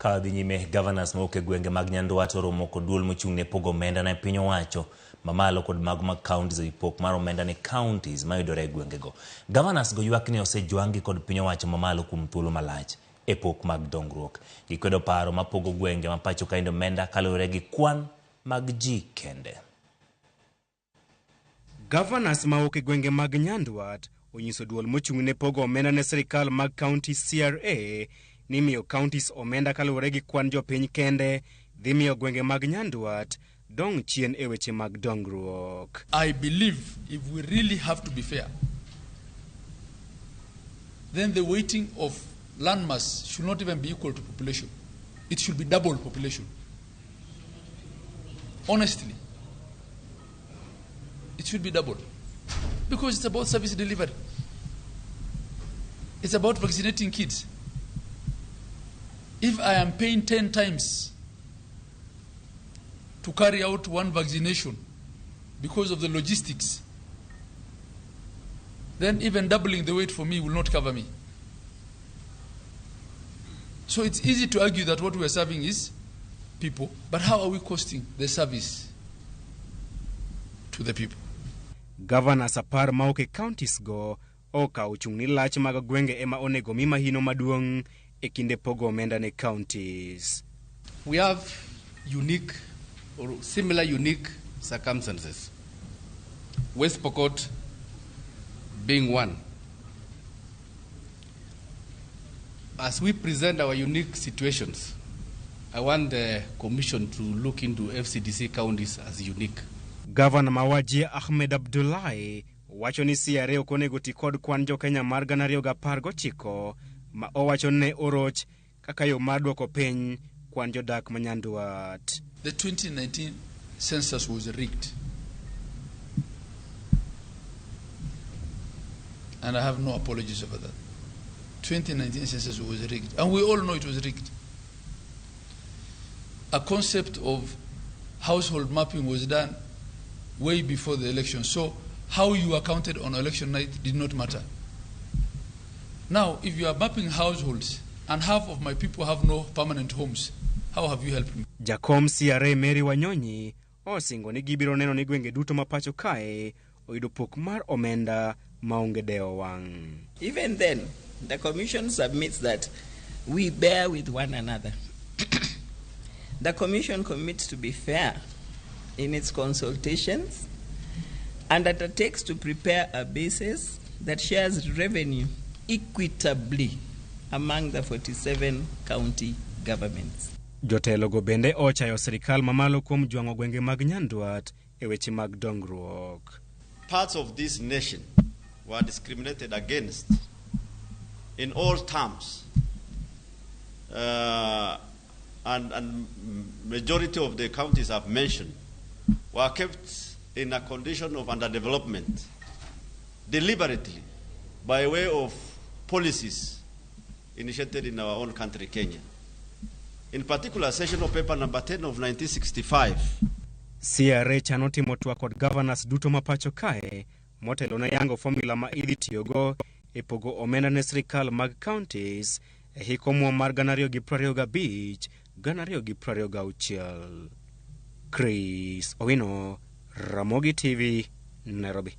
Ka dhi nyime, governors mawuok e gwenge mag Nyandwat oromo kod duol mochung' ne pogo omenda ne piny owacho mamalo kod mago mag counties e wi pok mar omenda ne counties mayudore e gwengego. Governors go ywak ni osejwang'gi kod piny owacho mamalo kuom thuolo malach e pok mag dongruok. Gikwedo paro mapogo gwenge ma pacho kaendi omenda kaluwore gi kwan mag ji kende. Governors mawuok e gwenge mag Nyandwat onyiso duol mochung' ne pogo omenda ne sirikal mag counties CRA ni miyo counties omenda kaluwore gi kwan jopiny kende dhi miyo gwenge mag Nyandwat dong' chien e weche mag dongruok. I believe if we really have to be fair, then the weighting of landmass should not even be equal to population. It should be double population. Honestly, it should be double. Because it's about service delivery. It's about vaccinating kids. If I am paying 10 times to carry out one vaccination because of the logistics, then even doubling the weight for me will not cover me. So it's easy to argue that what we are serving is people, but how are we costing the service to the people? Governors apar mawuok e counties go okawo chung' ni lach mag gwenge ema onego mi mahino maduong' e kinde pogo omenda ne counties. We have unique or similar unique circumstances. West Pokot being one. As we present our unique situations, I want the Commission to look into FCDC counties as unique. Gavana ma Wajir Ahmed Abdullahi wacho ni CRA ok onego ti kod kwan jokenya mar 2019 ma owacho ne oroch kaka yo mar duoko piny kwan jodak ma Nyandwat. The 2019 census was rigged. And I have no apologies over that. 2019 census was rigged. And we all know it was rigged. A concept of household mapping was done way before the election. So how you accounted on election night did not matter. Now, if you are mapping households and half of my people have no permanent homes, how have you helped me? Jakom CRA Mary Wanyonyi osingo ni gibiro neno ni gwenge duto ma pacho kae oyudo pok mar omenda maonge dewo wang'. Even then, the Commission submits that we bear with one another. The Commission commits to be fair in its consultations and undertakes to prepare a basis that shares revenue equitably among the 47 county governments. Jotelogo bende ochayo sirikal mamalo kuom jwang'o gwenge mag Nyandwat e weche mag dongruok. Parts of this nation were discriminated against in all terms. And majority of the counties I've mentioned were kept in a condition of underdevelopment deliberately by way of policies initiated in our own country, Kenya. In particular, sessional paper number 10 of 1965. CRA chano timo twak kod governors duto ma pacho kae motelo ne yango formula ma idhi tiyogo e pogo omenda ne sirikal mag counties e hik omuom mar 2025 2026. Chris Owino, Ramogi TV, Nairobi.